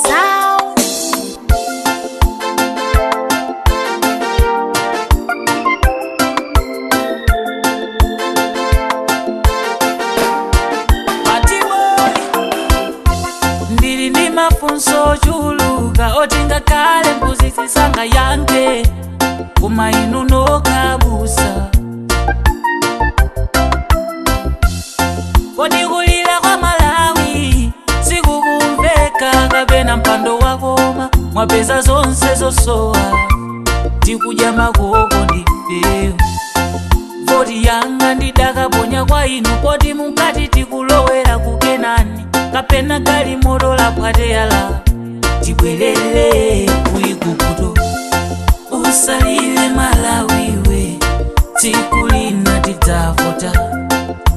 Sound. Ndili ndi mafunso ochuluka oti ngakhale mphunzitsi sangayankhe, koma inu nokhabusa. Kodi kulira kwa Malawi sikukumveka, kapena mpando wakoma mwapeza zonse zosowa, tikudya makoko ndi mbewu? Voti yanga ndidakaponya kwa inu, poti mukati tikulowera kukenani, kapena galimoto lapwateyala, tibwerere ku Igupto. Usalile Malawiwe, tsiku lina tidzavota,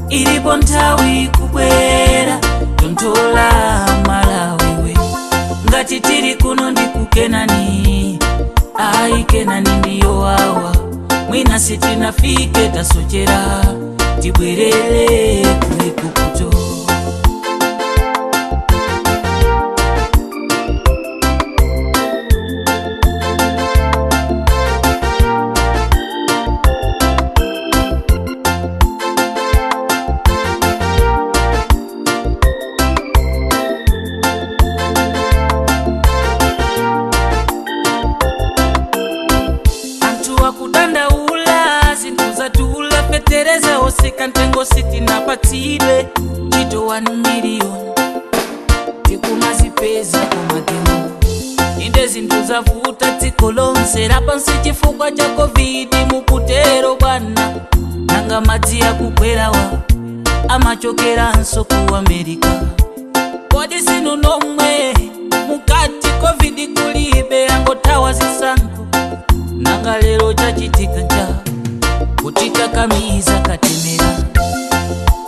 ilipo nthawi kubwera. Tonthola Malawiwe, ngati tili kuno ndi kukenani, ayi, Kenani ndiyo awa, mwina sitinafike, tasochera, tibwerere ku Igupto. Anthu akudandaula, zinthu zatula, fetereza osika mtengo, sitinapatsidwe ntchito 1 miliyoni tikumazipeza kumademo. Inde, zinthu zavuta dziko lonse lapansi chifukwa cha COVID, mukutero bwana. Nanga madzi akugwerawa amachokeranso ku America? Kodi sinu nomwe mukati COVID kulibe, angothawa zisankho? Nanga lero chachitika ncha kutikakamiza katemera?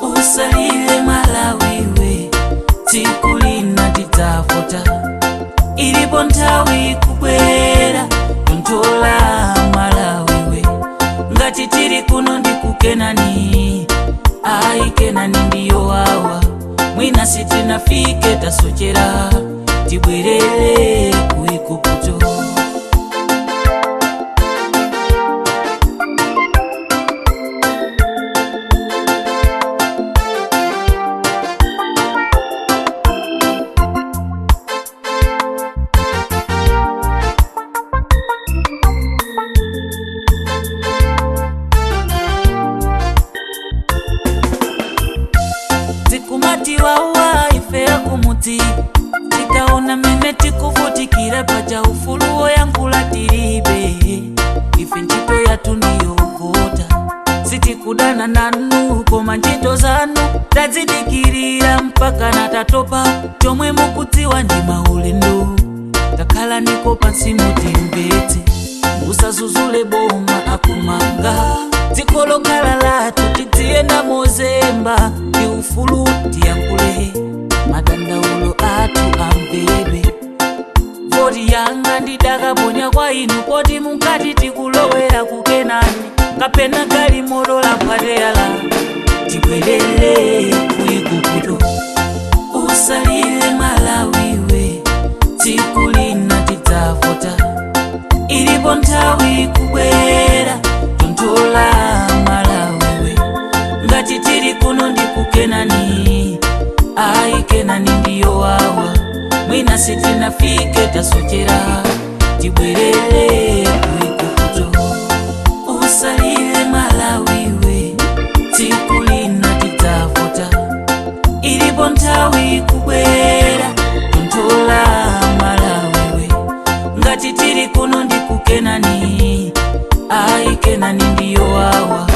Usalile Malawiwe, tsiku lina tidzavota, ilipo nthawi kubwera. Tonthola Malawiwe, ngati tili kuno ndi kukenani, ayi, Kenani ndiyo awa, mwina sitinafike, tasochera, tibwerere ku Igupto. Tikumati wawa ife akumudzi, tikaona mene tikuvutikira paja ufulu woyankhula tilibe. Ife ntchito yathu ndiyovota, sitikudana nanu, koma ntchito zanu tazidikirira mpaka natatopa. Chomwe mukudziwa ndi maulendo. Takhala niko pansi mutimvetse, musazuzule boma akumanga. Dziko lokhala lathu tidziyenda mozemba, ndi ufulu tiyankhule, madandaulo athu amvedwe. Voti yanga ndidakaponya kwa inu, poti mukati tikulowera kukenani, kapena galimoto lapwateyala, tibwerere ku Igupto. Usalile Malawiwe, tsiku lina tidzavota, ilipo nthawi kubwera. Tonthola Malawiwe, ngati tili kuno ndi kukenani, ayi, Kenani ndiyo awa, mwina sitinafike, tasochera, tibwerere ku Igupto. Usalile Malawiwe, tsiku lina tidzavota, ilipo nthawi kubwera. Tonthola Malawiwe, ngati tili kuno ndi kukenani, ayi, Kenani ndiyo awa,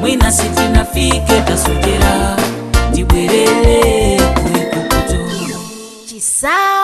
mwina sitinafike, tasochera, tibwerere ku Igupto. Sound.